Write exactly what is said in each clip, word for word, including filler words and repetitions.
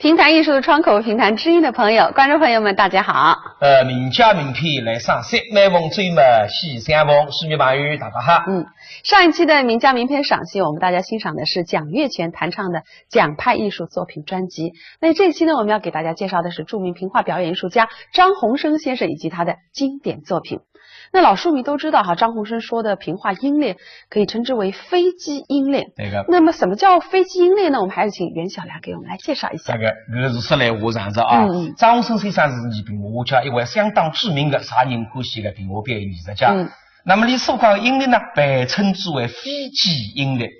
评弹艺术的窗口，评弹知音的朋友，观众朋友们，大家好。呃，名家名篇来赏析，每逢周末喜相逢，书迷朋友大家好。嗯，上一期的名家名篇赏析，我们大家欣赏的是蒋月泉弹唱的蒋派艺术作品专辑。那这期呢，我们要给大家介绍的是著名评话表演艺术家张鸿升先生以及他的经典作品。那老书迷都知道哈，张鸿升说的评话英烈可以称之为飞机英烈。对个。那么什么叫飞机英烈呢？我们还是请袁晓良给我们来介绍一下。搿个搿个是说来话长哉啊。嗯嗯张鸿升先生是倪评话家，一位相当著名的，受人欢喜的评话表演艺术家。嗯那么俚所讲的英烈呢，被称之为飞机英烈。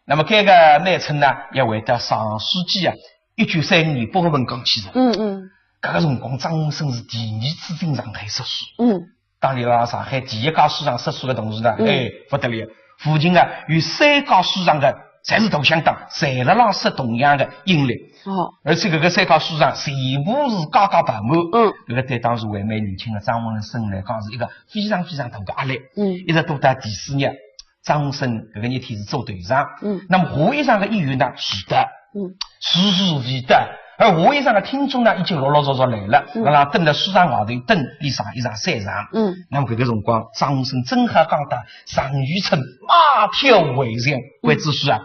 那么搿个美称呢，也会得上世纪啊，一九三五年八月份讲起哉。嗯嗯搿个辰光，张鸿升是第二次进上海说书。嗯当然了，上海第一家书场说书的同时呢，嗯哎，不得了，附近啊有三家书场的，侪是大响档，侪辣浪说同样的英烈。哦而且搿个三家书场全部是家家爆满。嗯搿个对当时还蛮年轻的张鸿升来讲是一个非常非常大的压力。嗯一直到到第四年，张鸿升搿个日天是做头场。嗯那么下一场的演员呢，徐德。嗯徐徐徐德，而下一场的听众呢，已经陆陆续续来了，嗯辣辣等辣书场外头等俚上一场散场。嗯那么搿个辰光，张鸿升正好讲到常遇春马跳围墙，关子书啊。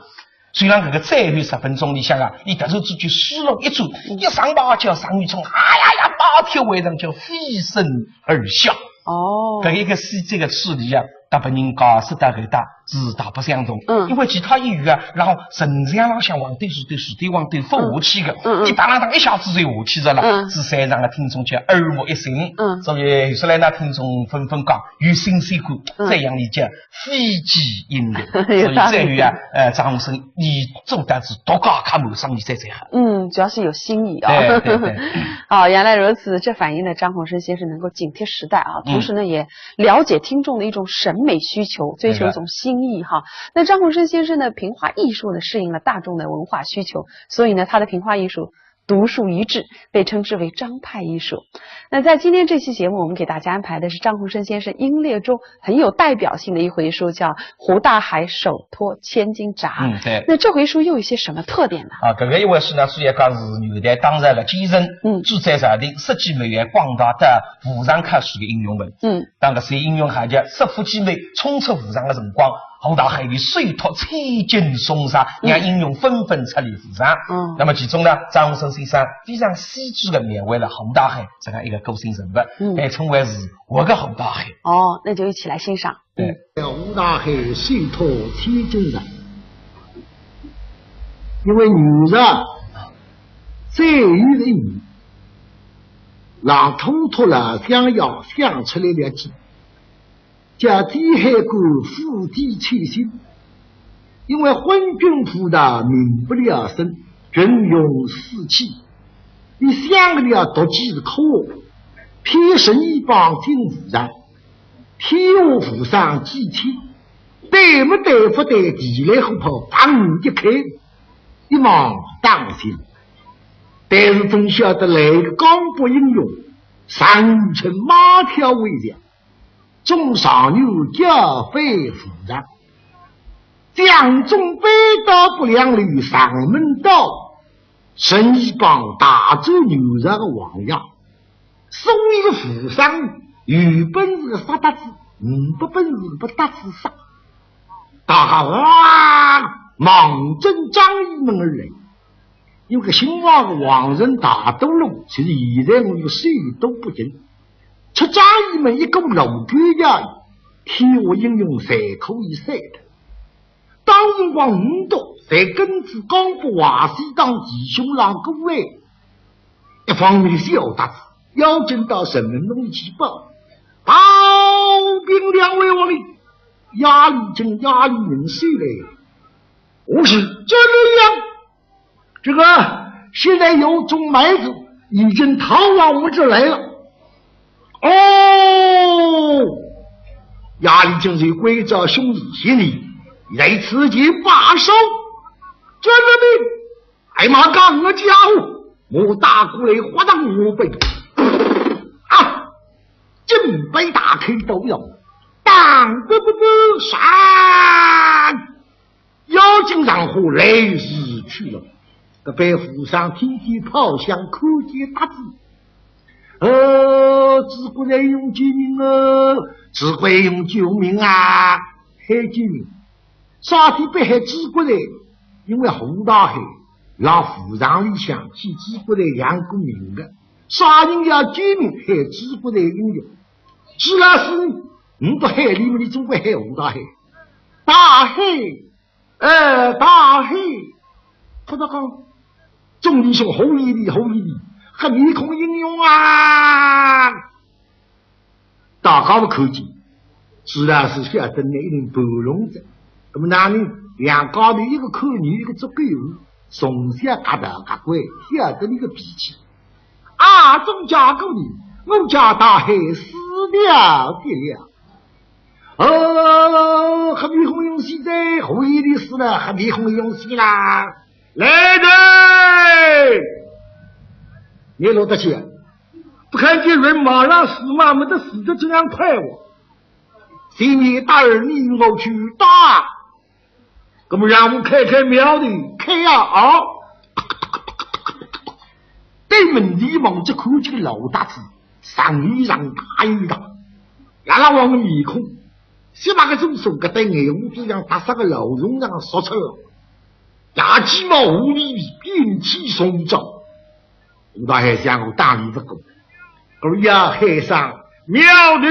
虽然搿个最后十分钟里向啊，伊突然之间思路一转，一上马叫常遇春，哎呀呀，马跳围墙叫飞身而下。哦搿一个细节个处理啊，搭拨人家说到搿搭是大不相同。嗯因为其他演员啊，然后神像浪向横对竖对竖对横对勿下去个，嗯嗯伊当啷当一下子就下去了啦，嗯是散场个听众叫耳目一新。嗯所以后来呢，听众纷纷讲有新鲜感，嗯这样理解飞机英烈。所以这样啊，呃，张鸿升伊做得是独家看门生意最最好。嗯，主要是有新意啊。对对对。好，原来如此，这反映了张鸿升先生能够紧贴时代啊，嗯同时呢也了解听众的一种审美需求，追求一种新意哈。那张鸿升先生的评话艺术呢，适应了大众的文化需求，所以呢他的评话艺术独树一帜，被称之为张派艺术。那在今天这期节目，我们给大家安排的是张鸿升先生英烈中很有代表性的一回书，叫《胡大海手托千斤闸》。嗯，对。那这回书又有些什么特点呢？啊，搿个一回书呢，主要讲是元代当朝个奸臣，嗯主宰朝廷，设计谋划，广大到府上考试个英雄们。嗯当搿些英雄豪杰设伏计谋，冲出府上个辰光，胡大海伊手托千斤重闸，让英雄纷纷撤离府上。嗯那么其中呢，张鸿升先生非常细致个描绘了胡大海这样一个个性人物，嗯被称为是活个胡大海。哦，那就一起来欣赏。对。胡大海手托千斤闸，因为元朝最后一年，让统统了想要想出来了计，叫天海关府邸采兴，因为昏君不道，民不聊生，群雄四起，你想个了毒计是可恶，骗神医帮进府上， 天下无双几千，对么对勿对，地雷火炮砰一开，一网打尽。但是总晓得来一个江北英雄，常遇春马跳围墙，中状元叫飞无常，将中被盗不良率上门盗，神医帮大周牛这个王爷。 所以个无双有本事个杀搭子，呒不本事个勿搭子杀。大家哇望准张仪门而来，因为个姓王个王臣大都路，就是现在我个首都北京。出张仪门一个路过呀，天下英雄侪可以散脱。 当辰光五毒侪跟仔江北淮西当弟兄浪过来，一方面是要搭子，要紧到城门弄去报，报禀两位王爷，邇丽君、邇丽人收来。我是这样，这个现在有种买主已经逃往我们这来了。 哦，邇丽君是关照兄弟，兄弟，在此前把守，遵命。哎妈，讲我家伙，我打过来，哗当我背，啊，金杯大开刀呀，当不不不，闪！要紧上火来势去了。搿班和尚听见炮响，看见搭子，呃，朱葛亮用救命啊，朱葛亮用救命啊，喊救命。啥体不喊朱葛亮？因为胡大海辣和尚里向替朱葛亮扬过名的，啥人要救命喊朱葛亮用的。朱老师，你不喊俚么，你总归喊胡大海。大海，呃，大海，可他讲，众弟兄好一点，好一点，黑面孔英雄啊！大家勿看见，朱老师晓得拿俚拨弄着。那么哪能？两家头一个看人，一个捉狗，从小夹道夹怪，晓得俚个脾气。啊，总家过呢，我家大海死了的了。哦，黑面孔勇士在，胡一的死了，黑面孔勇士啦。来人！你落得去，不看见人马上死嘛，没得死得这样快活。谁你大人命我去打，那么让我开开苗头，开呀啊！对门里望着看见个老搭子，上衣裳大衣裳，拉拉往个面孔，先把个种手搿对眼珠子像搭杀个老虫样缩出来，牙齿毛乌里里，屏气重重。我倒还想我打你不过，可是呀，海上苗头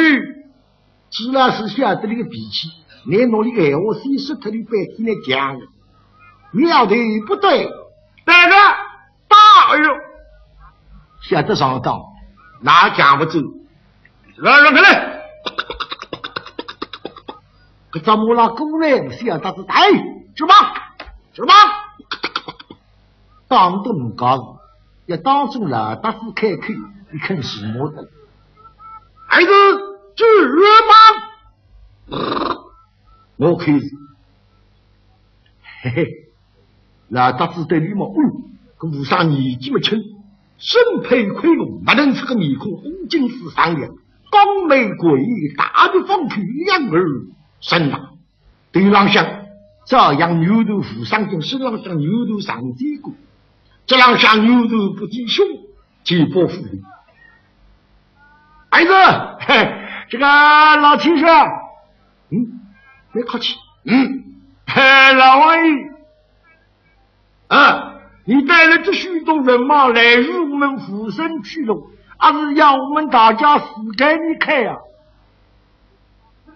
朱老师晓得俚个脾气，拿侬俚个闲话先说脱俚半天来讲。苗头不对，对个，打，哎哟，晓得上当，哪讲不准？来，让开来！搿只马拉过来，晓得是，哎，去吧，去吧。 当都唔讲，要当中老搭子开口，你肯是我的。还是去吧。我开始。嘿嘿，老搭子对俚么，嗯，搿和尚年纪么轻，身披盔甲，墨腾赤个面孔，乌金丝双眼，光眉桂眼，大鼻方口，两耳深大。 头浪向照样牛头和尚巾，身浪向牛头长髯骨，这浪向牛头不低胸，肩膊腹里。哎子，嘿，这个老先生，嗯，没客气，嗯，嘿，老王爷， 啊，你带了这许多人马来与我们无声取乐，还是要我们大家死给你看啊？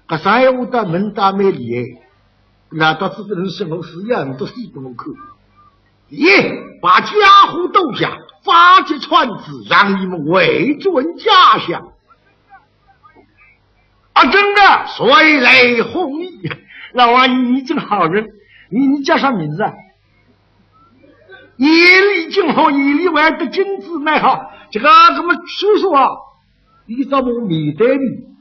搿声闲话倒问得蛮厉害，难道这个人身后是要人都死不能看？耶，把家伙都下，发起船只，让你们回转家乡。啊，真的，谁来哄你？老王爷，你真好人，你，你叫啥名字啊？ 眼里金好，眼里还得金子蛮好。这个，这么叔叔啊，你怎么面对你？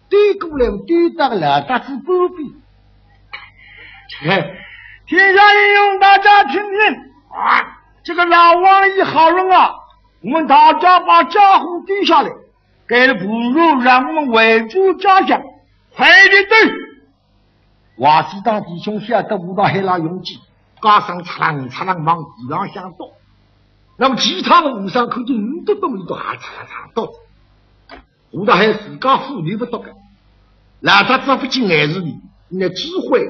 对过来，对到老搭子旁边。这个，天下英雄，大家听听啊，这个老王爷好人啊，我们大家把家伙丢下来，给了部落，让我们回转家乡，快点走。 话是当弟兄晓得武大海拉用计，加上嚓啷嚓啷往地浪向倒。那么其他的武生看见五个洞里头还嚓嚓嚓倒。武大海自家府里不倒个，老搭子不进来是你，你指挥，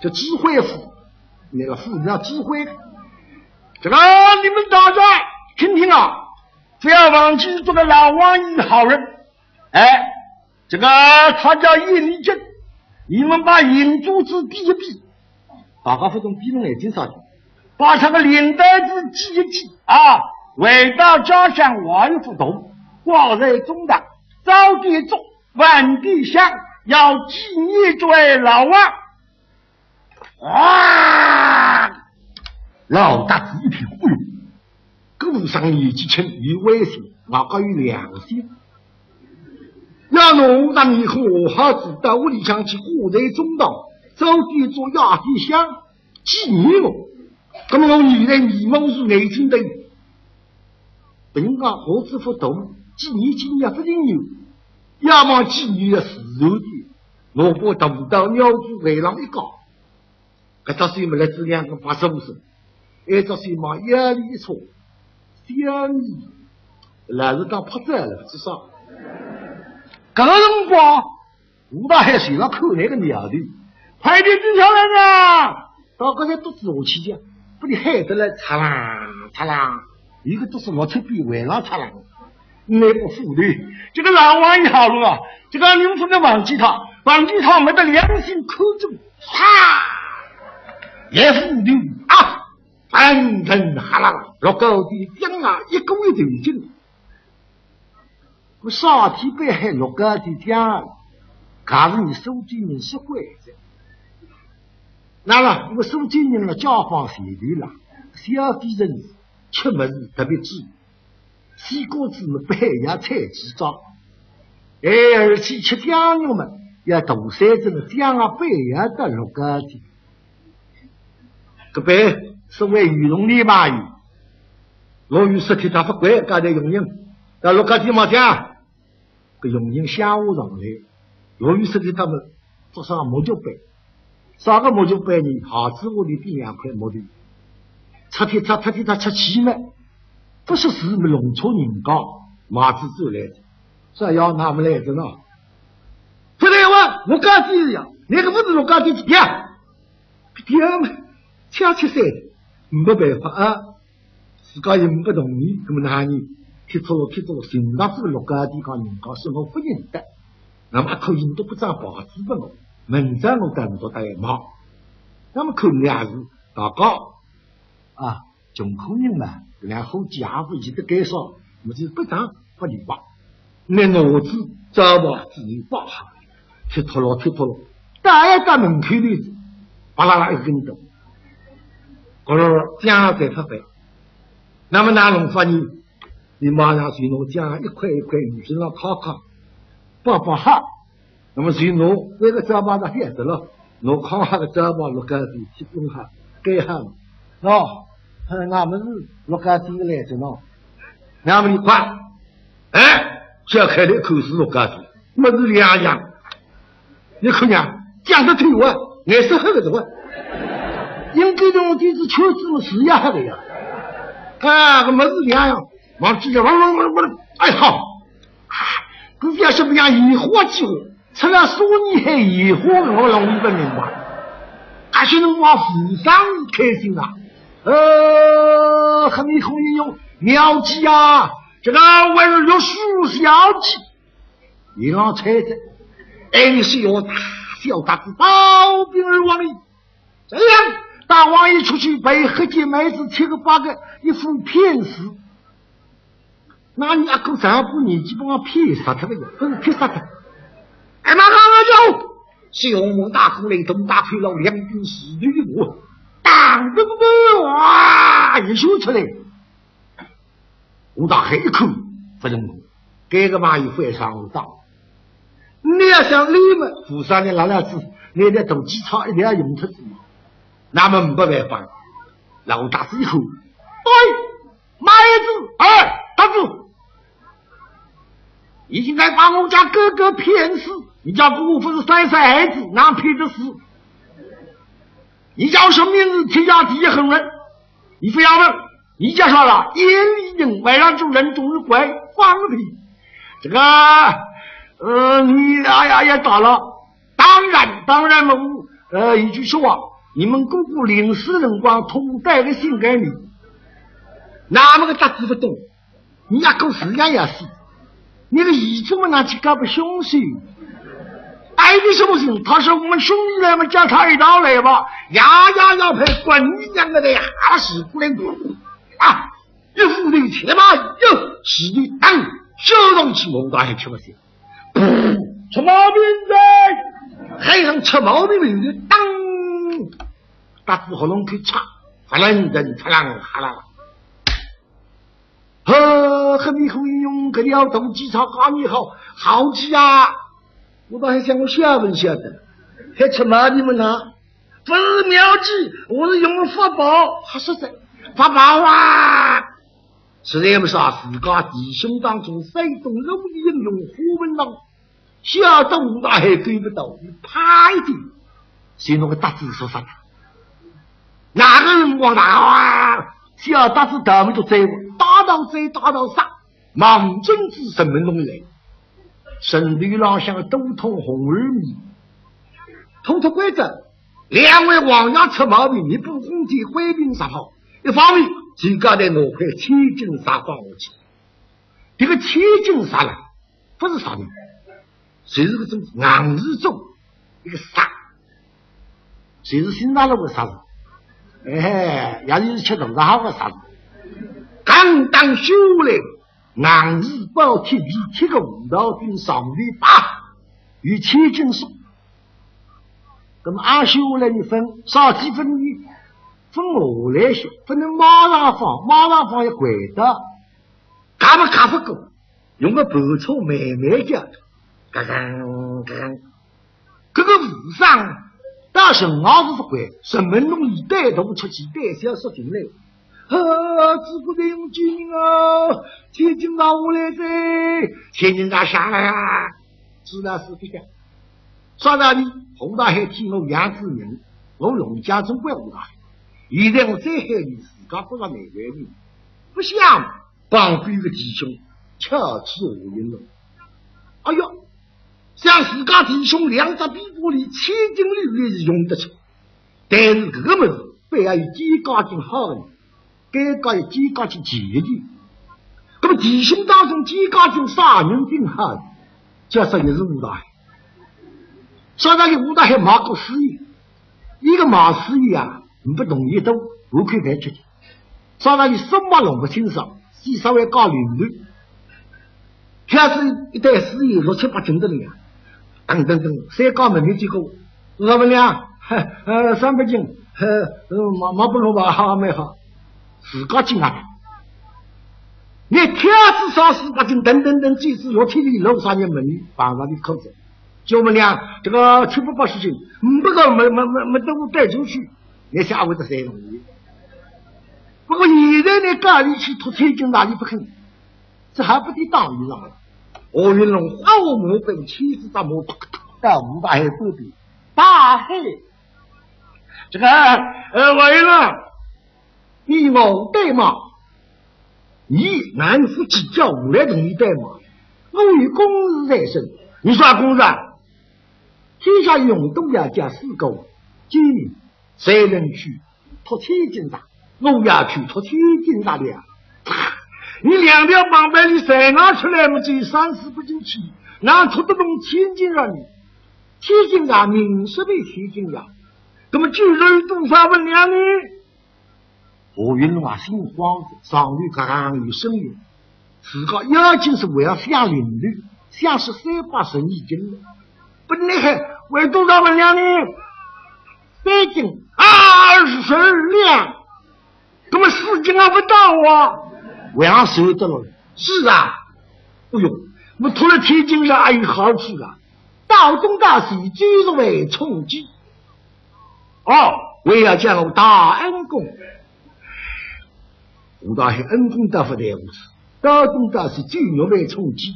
这指挥府，那个府里要指挥的。这个你们大家听听啊，不要忘记这个老王爷好人，哎， 这个他叫鄢懋卿，你们把鄢都指比一比，大家不懂比弄眼睛啥的，把他个脸蛋子记一记啊，回到家乡话也不懂，挂在中堂，早点做，晚点香，要纪念这位老王。 啊！老搭子一听，哎哟，搿武生年纪轻，有威信，外加有良心。要弄得你和我好子到屋里向去挂在中堂，早点做，夜点香，纪念我。那么我原来眉毛是眼睛的，本讲胡子不动，几年几年不灵有，要么几年要自由的，我把头到尿布外浪一搞，搿只手么来只两个八十五岁，一只手往腰里一戳，想你，老是当拍照了，至少。搿个辰光， 吴大海随了看那个苗头，快点停下来呀！到刚才肚子下去的，把你害得来嚓啦嚓啦，一个肚子落出比外浪嚓啦。那个妇女，这个老王一好了啊，这个你们不能忘记他，忘记他没得良心可咒，啪！也妇女啊，反正哈啦啦，落高低将啊，一个一头进。 我啥体被害落个地讲，告诉你苏州人说过的。那了，我苏州人了，解放前头了，小地人吃物事特别注意，西瓜子么不海洋菜鸡爪，哎，而且吃酱肉么，要大山子的酱啊，不要到落个地。搿边所谓鱼龙里嘛鱼，落雨湿踢踏勿管，搿点佣人，到落个地嘛讲， 搿佣人乡下上来，落雨湿踢踏么，做啥木脚板？啥个木脚板呢？鞋子屋里顶两块木头，擦踢踏，擦踢踏，擦漆么，不识字么弄错人家，麻子走来的，这要哪么来的呢？勿对哇，落个地呀，那个勿是落个地呀，对呀，恰恰是，没办法啊。 自家也勿同意，那么哪能？踢脱了，踢脱了，寻到这个落个地讲人家说我勿认得，那么阿可以都不张牌子拨我，明朝我带侬到大爷忙。那么看样子，大家啊，穷苦人嘛，搿两伙计也勿记得该说，么就不张勿理吧。 拿脑子招吧，自己吧，踢脱了，踢脱了，到一到门口头，啪啦啦一个跟头，搿儿讲才发白。那么哪弄法呢？你马上去拿讲一块一块鱼身上敲敲，包包好。那么就拿那个招牌上贴着了，拿敲好个招牌落个地，去弄好，盖好。喏，俺们是落个地来着喏。那么你看， 哎，小开了一口是落个地，么是两样。你看呀，讲得对哇，颜色黑个对哇。应该用的是圈子么是也黑个呀。啊，搿么是两样，往之前，汪汪汪汪，哎好，啊，搿要是不像野火起火，吃了苏泥海野火，我弄勿明白。搿些辰光富商是开心啊，呃，黑面孔一用，妙计啊， 这个还是有数小计。一浪猜着，哎，你是有大小大子，刀兵而王矣。这样，大王爷出去陪黑姐妹子七个八个，一副骗死。那你阿哥丈夫年纪不忘骗杀他的呀，不是骗杀他。哎，马上要走，是用我大哥来东大推了两军士队的我，当当当，哇，一秀出来。 吴大海一看，勿成功，搿个朋友非常无道。你要想理么，菩萨呢，拉拉子，你的大计策一定要用出去，那么没办法。老大子一看，对，马爷子，哎，大子，你应该把我家哥哥骗死，你家哥哥不是三岁孩子，哪骗得死？你叫什么名字？天下第一狠人，你不要问。 你叫啥了？严厉人，晚上做人总是怪放屁。这个，呃，你，哎呀，也打了。当然，当然嘛，我，呃，一句说话，你们哥哥临死辰光，托我带个信给你。那么个大子不懂，你阿哥自家也死， 你个姨子么拿去告个凶手。哎，你什么事？他说我们兄弟来嘛，叫他一道来吧。呀呀呀，陪滚你娘个的呀！啊，死过来啊！一副头起来嘛，哟，死的当，就上去我大爷吃不消。噗，出毛病哉！还上出毛病了，当，打仔喉咙口插，哗啦啦，哗啦啦，哗啦啦。 呵，黑面孔一用，搿条大计策讲得好，好极啊！我倒还想我晓得晓得，还出毛病么呢？勿是妙计，我是用了法宝。还说啥法宝啊？实在勿是啊，自家弟兄当中山东鲁智英雄花文郎，晓得武大海够勿到，啪一记，就拿个搭子杀杀脱。哪个辰光呢？啊，晓得搭子倒霉就追，打到追，打到杀，望准仔城门弄来。城楼浪向个都统红二面，统统关着，两位王爷出毛病，你不红天官兵杀好，一方面自家再拿块千金杀放下去。这个千金杀了，勿是杀人，就是搿种硬是种一个杀，就是新大陆个杀人，哎，也就是吃大闸蟹个杀人。刚刚修来，硬是包铁皮，铁个五道顶上面吧，有千金送。那么阿修来，你分少几分呢？分下来些，勿能马上放，马上放要掼的，卡勿卡勿过，用个盘车慢慢叫，嘎嘎嘎嘎。搿个和尚到城外勿勿管，城门弄里带头出去，带小说进来。啊，主公，救命啊！千金拿下来哉，千金拿下来啊！知道是不是？啥道理？武大海替我养仔人，我龙家总归武大海。现在我再喊伊，自家觉着难为情，勿想旁边个弟兄巧取华云龙。哎哟，像自家弟兄两只臂膊里千斤六两是用得出，但是搿个物事必要有几家境好个人，该家有几家境钱个人。那么弟兄当中几家境啥人顶好，叫啥也是武大海。啥道理？武大海卖过水，伊个卖水啊，勿同伊多，五块饭吃的。啥道理？生活弄勿清爽，先稍微搞零头。开始一袋水有六七百斤的了呀，等等等，三家门面结果，多少分量？呃，三百斤，呃，卖卖拨我吧，好，蛮好。自家斤啊，你开始少四百斤，等等等，几次六七里路上面问你，碰着你口子，就问你啊，这个七八百十斤，嗯，不够，没没没没等我带出去，你下回再三容易。不过现在呢，家里去托千金，哪里不肯？这还不得当遇上了。华云龙花花木本，千子大木，到武大海这边，大海，这个呃，华云龙，你我对骂，你难夫计较，我来同你对骂，我有公事在身。你啥公事啊？天下用度要叫四个，今日谁能去托千金茶？我要去托千金茶了。你两条棒板里才拿出来么，只有三四百斤去，哪托得动千金茶呢？千金茶名是的千金茶，那么究竟有多少分量呢？华云龙啊，心慌，上头嘎嘎有声音，自家要紧是还要想零头，想是三百十二斤了。本来还还多少分量呢？三斤，二十二两，那么四斤还不到啊，还要收得了。是啊，哎哟，我托了千金茶还有好处啊，道中大事就是为充饥。哦，还要叫我大恩公。武大海恩公倒勿在乎，道中大事救肉为充饥。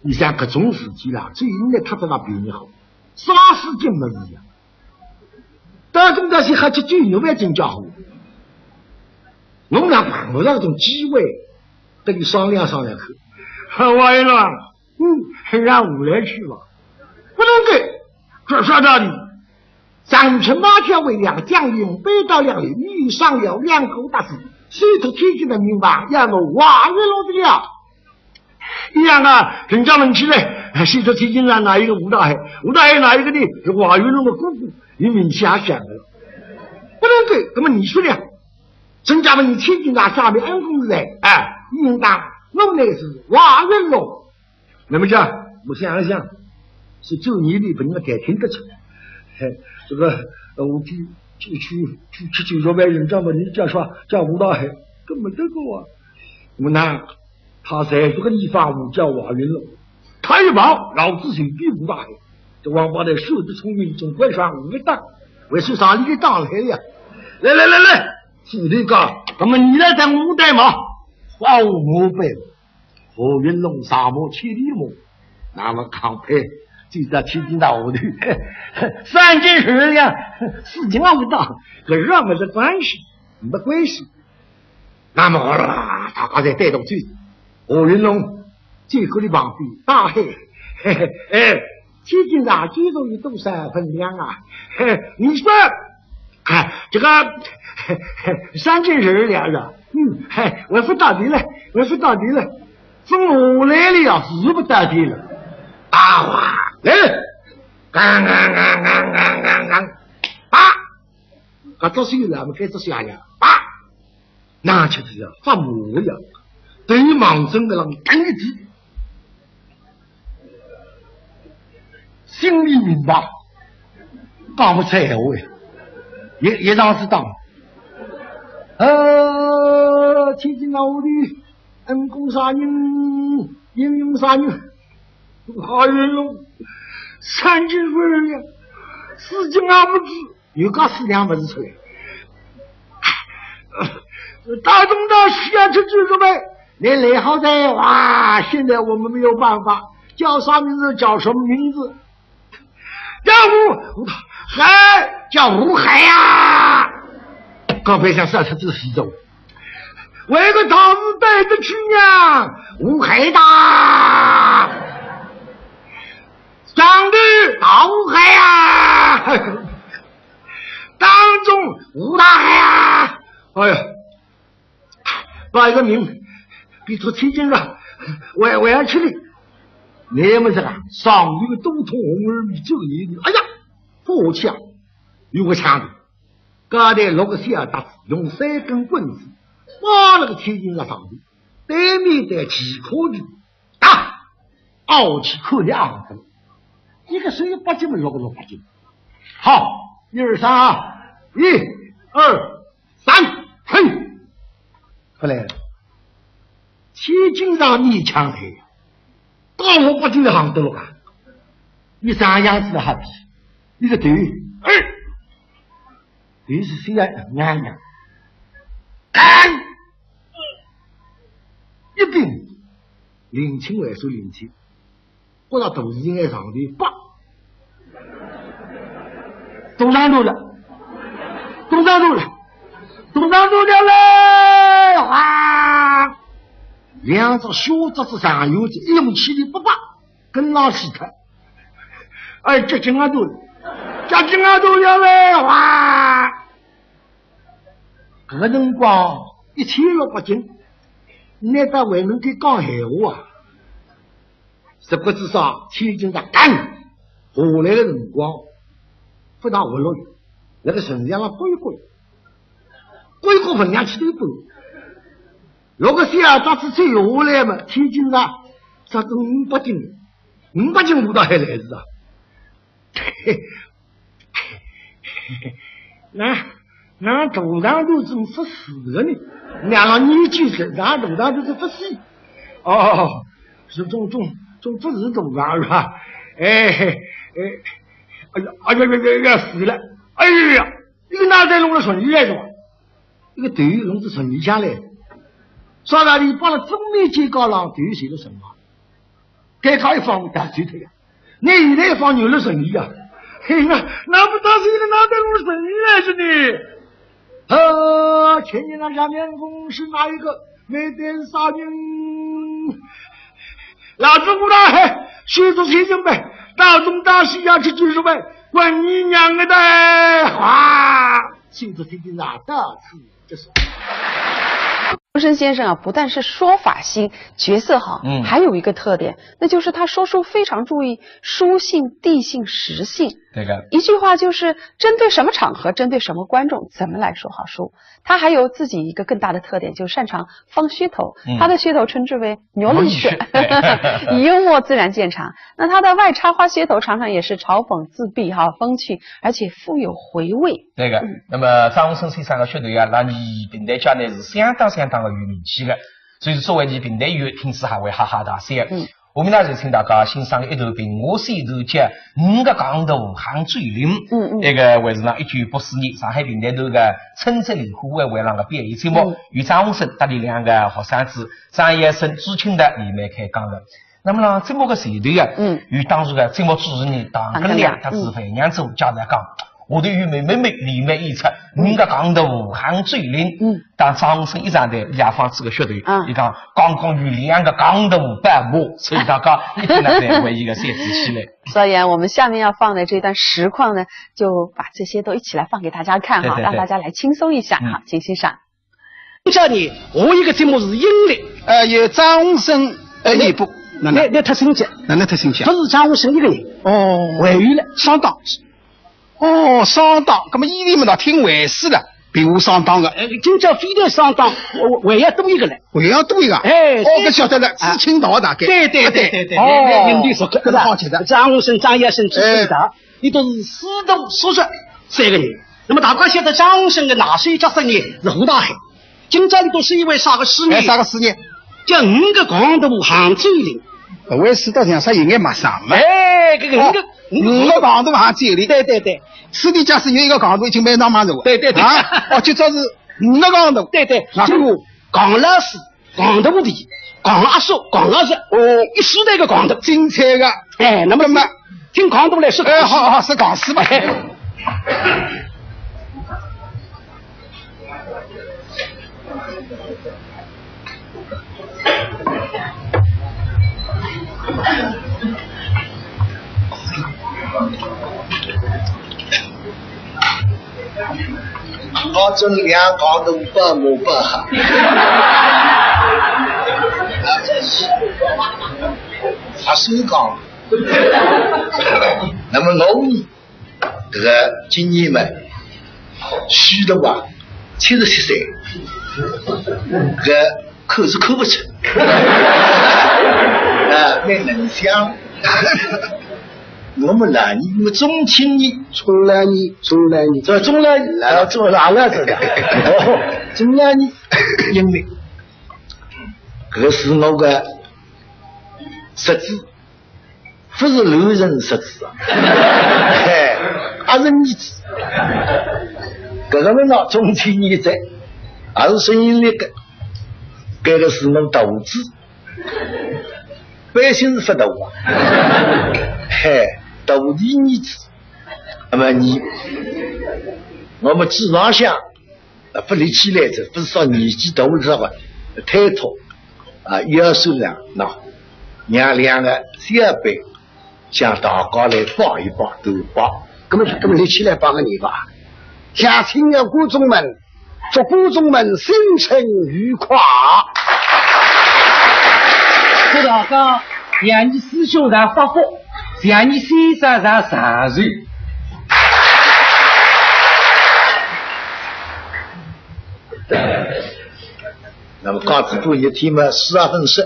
你想搿种事体啦，只有现在他得了便宜好，啥事情没事呀？道中大事还去救肉为真家伙，我哪碰勿着搿种机会，跟你商量商量看。好，王一郎，嗯，让我来去吧。不能够，这说道理， 长城马家为两将领，背到两里，你上了两个大字，谁托千金的名望，要我华云龙的了。一样啊，人家问起来，谁托千金啊？哪一个？武大海？武大海哪一个呢？是华云龙的哥哥，你名气还响了。不能够，那么你说呢？人家问你千金啊，下面恩公是谁？哎，应当我乃是华云龙。 那么讲，我想一想，是做你的，不能代听得出。嘿，这个，呃，我去去去去去去，若万人这么你叫啥？叫武大海，根本这个啊。我呢，他在这个地方，我叫华云龙，他一跑，老子就比武大海。这王八蛋手指聪明，总怪啥武大。为啥上里个当来了呀？来来来来，夫人讲，那么你来当我代嘛？好，我背。何云龙上马千里马，那么康配，就在千斤大下头，三斤十两，四斤啊不到，搿是没得关系，没关系。那么哗啦，大家侪带动走。何云龙走过来旁边，大喊：“嘿嘿，哎，千斤大，今朝有多少分量啊？嘿，你说，哎，这个三斤十两了。嗯，嘿，我不到底了，我不到底了，分下来了呀，是不到底了。”大话来，刚刚刚刚刚刚刚，啪！搿只手了，我们开只下呀，啪！ 那就是发毛呀，等于盲僧个浪等一记，心里明白，讲勿出闲话呀，也也当是当。呃，千斤大下头，恩公啥人，英雄啥人？哎呦，三斤十两，四斤也不止。 又讲四两物事出来。大东大西洋吃酒肉呗，你来好哉，哇，现在我们没有办法，叫啥名字叫什么名字？叫吴，吴大海，叫吴海呀。告别像啥出子西走，我一个桃子带着去呀，吴海大，上头大吴海呀。 当中吴大海啊，哎呀，报一个名，比出千斤了，我我要吃的。那么这个上头个都统红儿米这个年纪，哎呀，不好吃啊，有个抢的。刚才六个小搭子用三根棍子把那个千斤了上头，对面的几颗的 打，傲气可怜啊！一个手一百斤么，六个六百斤。好，一二三啊，一二三，嘿，不来了。千斤上勉强开，到六百斤的行得了啊！你啥样子的哈皮？一个头，哎，头是谁呀？娘娘，干！一柄，林清还是林清，觉着肚子应该上头一拔，肚肠肚了，肚肠肚了，肚肠肚了嘞！哗！两只小脚子上有子，一用气力不拔，跟牢死脱。哎，脚筋啊肚，脚筋啊肚了嘞！哗！搿个辰光一千六百斤，哪搭还能够讲闲话啊？ 十个至少千斤大干下来的辰光，不大活络，那个身上了滚一滚，滚一滚分量去对滚。六个小搭子走下来嘛，千斤大，啥个五百斤，五百斤舞到还来是啊？ 那那肚肠肚怎么不死的呢？娘了，你几岁？那肚肠肚是不死？哦，是总总总不是肚肠是吧？哎哎，哎呀哎呀呀呀死了！哎呀，一个脑袋弄了顺里来是吧？一个头弄到顺里向来，啥道理？把了正面肩胛浪头写了什么？该靠一方打碎脱呀。 那现在一方有了生意啊，嘿，那那不倒是一个脑袋弄生意来着呢？啊，前年那下面公是哪一个没点啥人？老子武大海，修出千金呗，到东大西洋去就是呗，滚你娘个蛋！哗，修出千金啊，到此结束。 周深先生啊，不但是说法新、角色好，嗯。还有一个特点，那就是他说书非常注意书性、地性、时性。这个一句话就是针对什么场合、针对什么观众，怎么来说好书。他还有自己一个更大的特点，就是擅长放噱头。嗯。他的噱头称之为苗栗穴，苗栗穴，对。幽默自然见长。那他的外插花噱头常常也是嘲讽、自闭、哈，风趣，而且富有回味。 对个，嗯。那么张宏生先生个噱头呀，辣伲评弹界呢是相当相当个有名气个，所以说作为伲评弹员，听书还会哈哈大笑。嗯。下面呢，就请大家欣赏一段评话小段，叫《五个戆大户行酒令》。嗯嗯搿个还是呢，一九八四年上海评弹团个《春节联欢晚会》浪个表演节目，嗯由张宏生搭伊两个学生子张耀生、朱清达伊们开讲个。那么呢，节目个前头啊，嗯由当时个节目主持人唐根良搭仔范娘做介绍讲，下头有妹妹妹里面演出《五个戆大户行酒令》。嗯当张宏生一上台，伊也放出个噱头，啊伊讲刚刚有两个戆大户报幕，所以大家一听呢，侪为一个三仔起来。所以啊，我们下面要放的这段实况呢，就把这些都一起来放给大家看哈，对对对让大家来轻松一下哈，嗯请欣赏。今朝呢，我一个节目是英丽，呃，有张宏生，呃，演播，哪那能那太新鲜，哪能太新鲜？不是张宏生一个人，哦，还有呢，双档，哦，双档，那么伊里面呢，听回事了，比我双档个，呃，今朝非但双档，我我还要多一个嘞。我要多一个，哎哦，搿晓得了，知青道大概，对对对对对，哦，那那那熟客搿是好吃的，张宏生、张耀生、朱清达，伊都是师徒叔侄三个人。那么大家晓得张宏生个拿手角色呢是胡大海。今朝里头是一位啥个师呢？哎，啥个师呢？叫五个戆大户行酒令。我也知道像啥应该蛮长嘛，哎，搿个五个五个戆大户行酒令，对对对师弟假使有一个戆大户已经蛮浪漫了，对对对啊，哦，今朝是五个戆大户，对对，啊就讲老师、讲徒弟、讲阿叔、讲阿侄，哦，一世代个讲头。精彩个，哎，那么那么听讲头来说，哎，好好，是讲师吧。保证两讲都不没办法。阿叔讲，那么我呢，这个今年嘛，虚的吧，七十七岁，这看是看不出，啊，蛮能想。我们男人，我们中青年，中老年，中老年，这中老年，啊，中老了这个，哦，中老年，因为这个是我个侄子，不是男人侄子啊，哎，阿是儿子。这个人啊，中青年在，还是生意那个，这个是我大儿子。 百姓是不大啊。嘿，大的儿子，那么你，我们祖上想，啊，不立起来这，不是说年纪大了吧，推脱啊，要是呢，那让两个小辈向大家来拜一拜，头拜。那么，那么立起来拜个年吧，向亲友观众们 祝观众们新春愉快。祝大家，让你师兄上发福，让你先生上长寿。那么讲仔半日天嘛，书也朆说，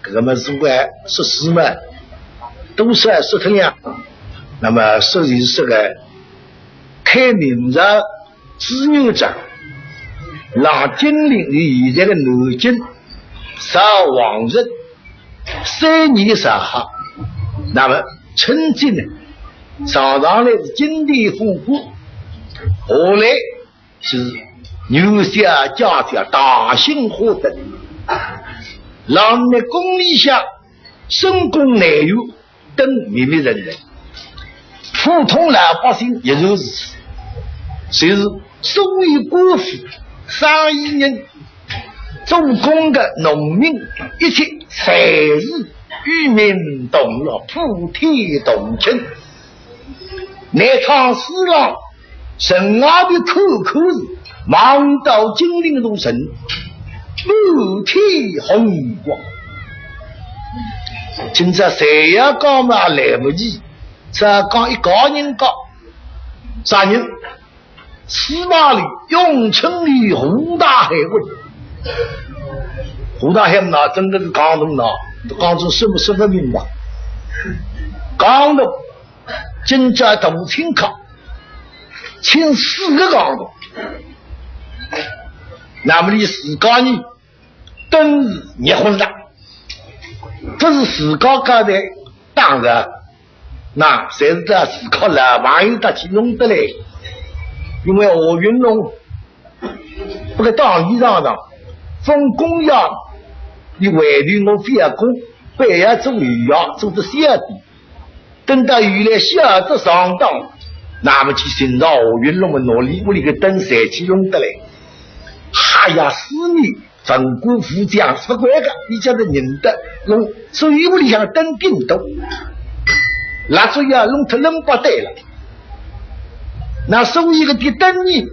搿个么是个说书嘛，多少说脱了。那么说就是说个开明朝 朱元璋，让金陵与现在的南京造皇城，三年造好。那么春节呢，常常来是金殿封官，下来是元宵佳节大型花灯，让那宫里向深宫内院 灯密密层层。普通老百姓也就是，就是所有官府、生意人、做工的农民，一切侪是与民同乐，普天同庆。那趟书浪 城外头看看是，望到金陵大城，满天红光。今朝再要讲嘛来不及，再讲一家人讲，啥人？司马懿、永春侯、胡大海问。胡大海嘛，真的是讲头呢，讲头什么什么名堂？讲头 今朝大清客，请四个讲头，那么你自家呢，等于热昏了。搿是自家家的当然，那侪是搭自家老朋友搭去弄得来。因为何云龙勿个当衣裳裳，封公爷，伊回头我覅公，背后做后爷，做得小点。等到后来晓得上当，那么去寻着何云龙个，拿伊屋里个灯侪去弄得来。哎呀，四面 文官武将勿管个，伊叫得认得弄，所以屋里向灯顶多，蜡烛也弄脱弄勿对了。那所以搿点灯呢，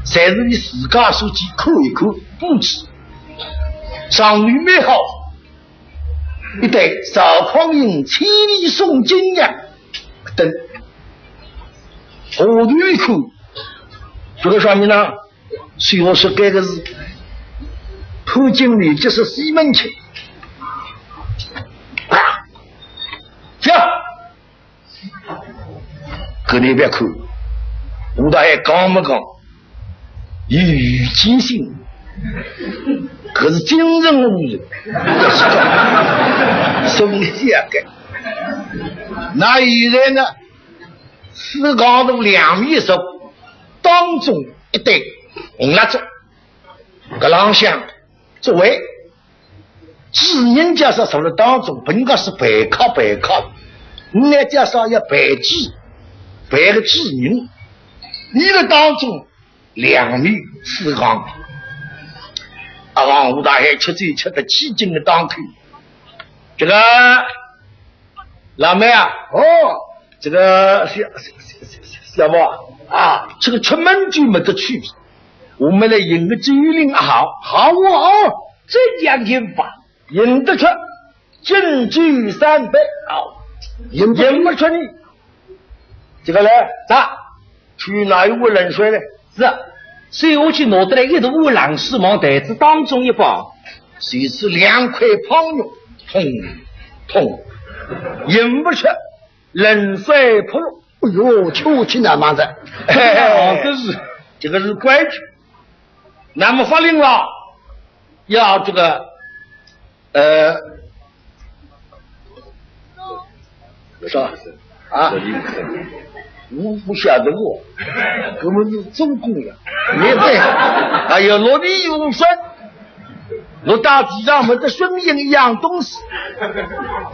侪是伊自家所去看一看布置，上头蛮好，一对赵匡胤千里送京呀，灯，下头一看，搿个啥物事呢？ 所以我说搿个是潘金莲，就是西门庆。啊，行，搿侬覅看，武大爷讲么讲，有预见性，搿是精神污染，所以搿个。那现在呢，四讲堂两面一坐，当中一对红蜡烛， 搿浪向作为主人家啥坐辣当中，本应该是陪客陪客，人家家啥要陪主，陪个主人，伊辣当中两面四行。啊，武大爷吃酒吃得起劲个当口，这个 老妹啊，哦，这个小小小小小宝啊，啊，这个出门就没得趣味。我们来饮个酒令啊，好，好哦，好，怎样饮法？饮得出，敬酒三杯。好，饮不出，饮不出呢，这个嘞，咋？ 去拿一碗冷水来。是啊，所以我去拿得来一大碗冷水，往台子当中一摆，随即两块泡肉，通通饮勿出，冷水扑落。哎哟，吃勿起那么子。哦，这是，这个是规矩。那么法令了，要这个 呃，啥？啊？我勿晓得哦，搿么是做官个，也对。哎呀，落地无声，落到地上没得声音一样东西。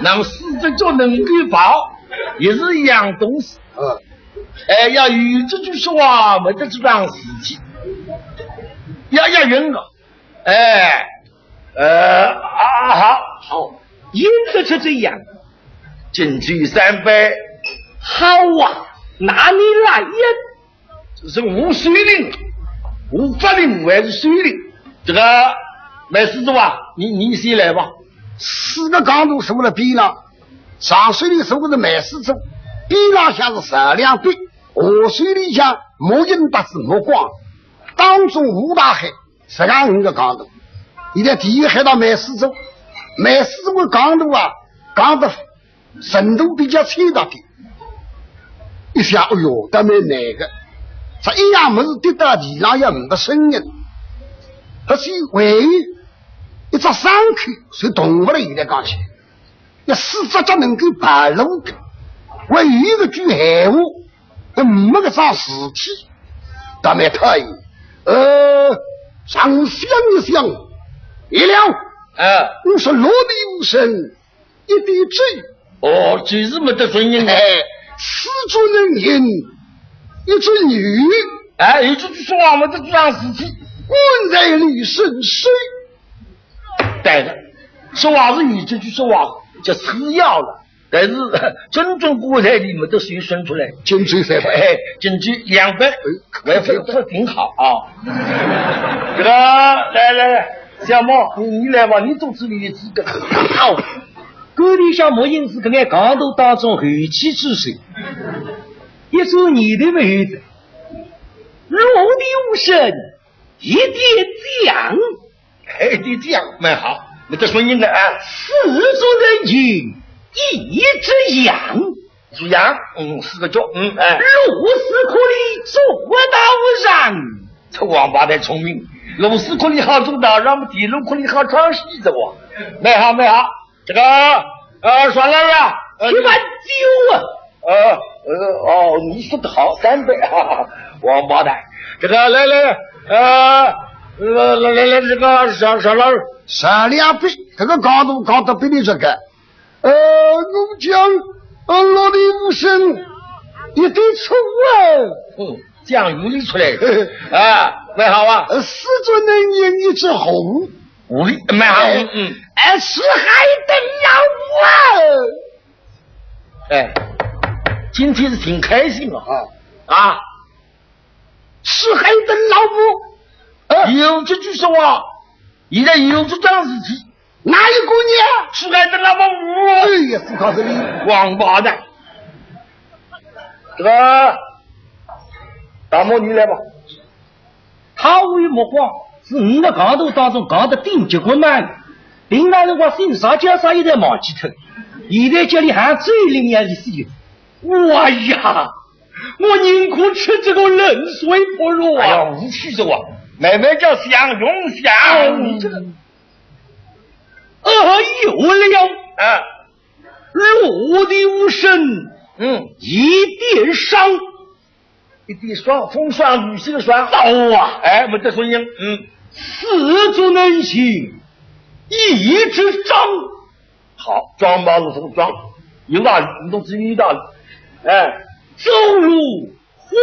那么四只脚能够跑，也是一样东西。嗯。哎，要有这句说话，没得这桩事体。要押韵个，哎。 呃，啊，好，好，应得出这样。敬酒三杯。好啊，那你来呀。这是无水令，无法令还是水令？这个，梅师傅啊，你，你先来吧。四个讲堂坐辣边浪，上手里坐个是梅师傅，边浪向是赵良宾，下手里向木印搭子目光，当中武大爷， 实梗五个讲堂。现在第一喊到梅师傅，梅师傅个讲堂啊，讲得深度比较浅搭点。一想，哎哟，倒蛮难个，这一样物事跌到地浪也没声音。而且万一一只伤口就动勿了，现在讲起来。 要四只脚能够跑路个，还有一个句闲话，搿没搿桩事体，倒蛮讨厌。呃，上想一想，一了，啊。我说落地无声，一滴酒。哦，酒是没得声音的。哎，四足能饮，一只女。哎，有这句说话没得这桩事体。关在里伸手。 对个，说话是有这句说话，叫是要了，但是真正过来你们都是伸出来。敬酒三杯。哎，敬酒两杯，哎，还不不挺好啊。这个，来来来，小毛，你你来吧，你肚子里的资格。好，搿里向木印是搿眼讲堂当中后起之秀，一转念头没有的，落地无声，一点讲。 哎，你这样蛮好，你这声音呢？啊，四足能饮，一只羊。一只羊，嗯，四个脚，嗯，哎。螺丝壳里做道场。这王八蛋聪明，螺丝壳里好做道场，电炉壳里好唱戏，这个。蛮好，蛮好。这个，呃，算了呀，呃，去吧，酒啊。呃，呃，哦，你说的好，三杯，哈哈，王八蛋。这个，来来，呃，来来来，这个小小老，三两杯，这个高度高得比你这个，呃，我讲，呃，落地无声，一点错啊。嗯，讲有理出来，啊，蛮好啊。呃，始作侖人，一枝红。无理，蛮好，嗯嗯。哎，四海登老母啊！哎，今天是挺开心啊。啊，四海登老母，呃，有这句说话，现在有这桩事体。哪一个呢？四海登老母。哎呀，不靠这里。王八蛋。这个，大毛你来吧。 他为目光是五个讲头当中讲得顶结棍嘛。平常辰光姓啥叫啥有点忘记脱，现在叫你喊最灵呀，你死有。哎呀，我宁可吃这个冷水扑肉啊！哎呀，无趣的话，慢慢叫想用想，你这个，哎呦了，啊，落地无声，嗯，一点伤。 一点霜，风霜雨雪霜。到啊！哎，没得声音。嗯。始作侖人，一枝杖。好，杖嘛是什么杖？有道理，你懂这有道理。哎，走路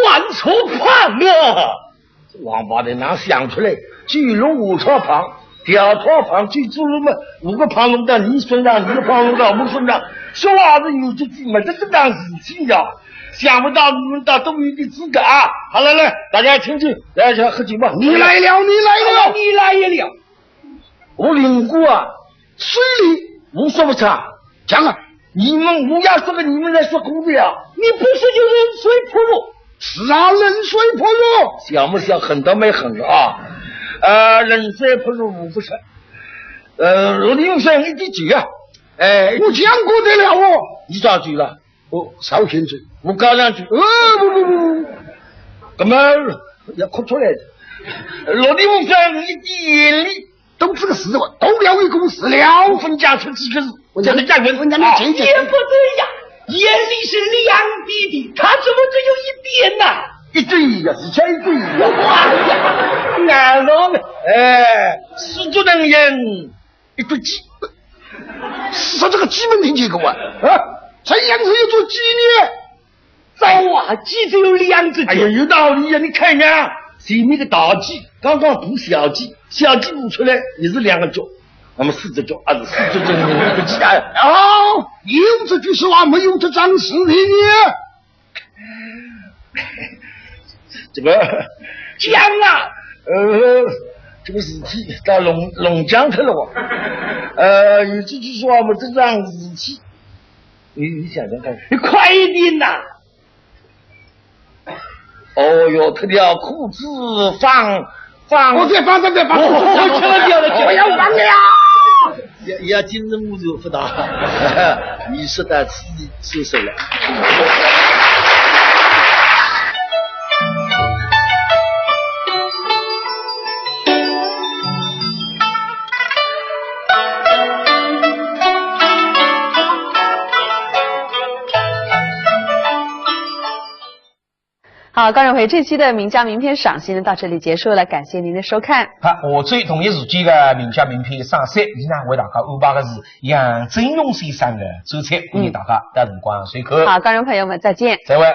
换错旁啊！王八蛋哪想出来，走路换错旁， 调错旁，最主要嘛，五个旁弄到你身上，你的旁弄到我身上，说话是有这句，没得这档事体呀。想不到你们倒都有点资格啊！好了，来，大家请进，来，来喝酒吧。你来了，你来了，你来了。我领过啊，水里无所不差，讲啊。 你们乌鸦嘴个，你们来说公的呀？你不是就冷水扑我？是啊，冷水扑我。想不想狠倒蛮狠啊？呃，冷水扑我，我不说。呃，我领上一滴酒啊。哎，我讲过得了哦。你咋酒了？哦，绍兴酒。我高粱酒。呃，不不不不。那么要哭出来的。落地无声，一滴眼泪。 都这个事哦，都了一公事了。我分家出几个字，我讲的讲人，我讲的讲讲。也不对呀，眼泪是两滴的，他怎么只有一点呐？一滴呀，是才一滴呀。哎呀，难道呢？哎，始作侖人，一只鸡。是说这个鸡没听见过啊？啊，这样子一只鸡呢？ 早啊，鸡只有两只脚。哎呀，有道理呀，你看呀，前面个大鸡，刚刚孵小鸡，小鸡孵出来也是两个脚，那么四只脚，啊，是四只脚，一个鸡，哎，哦，你用这句说话没有这张事情呢。这个讲啊，呃，这个事体到弄弄僵脱了哇。呃，有这句说话嘛，这桩事体，你你想想看。你快一点呐！ 哦哟，脱掉裤子放放。哦，别放，别放，别放。哦，这个掉了，我要忘了。也也今日我就不打，你是在自己收拾了。 好，观众朋友，这期的名家名篇赏析呢，到这里结束了，感谢您的收看。好，下周同一时间个名家名篇赏析，依然为大家安排的是杨振雄先生的专辑，欢迎大家到辰光收看。好，观众朋友们，再见。再会。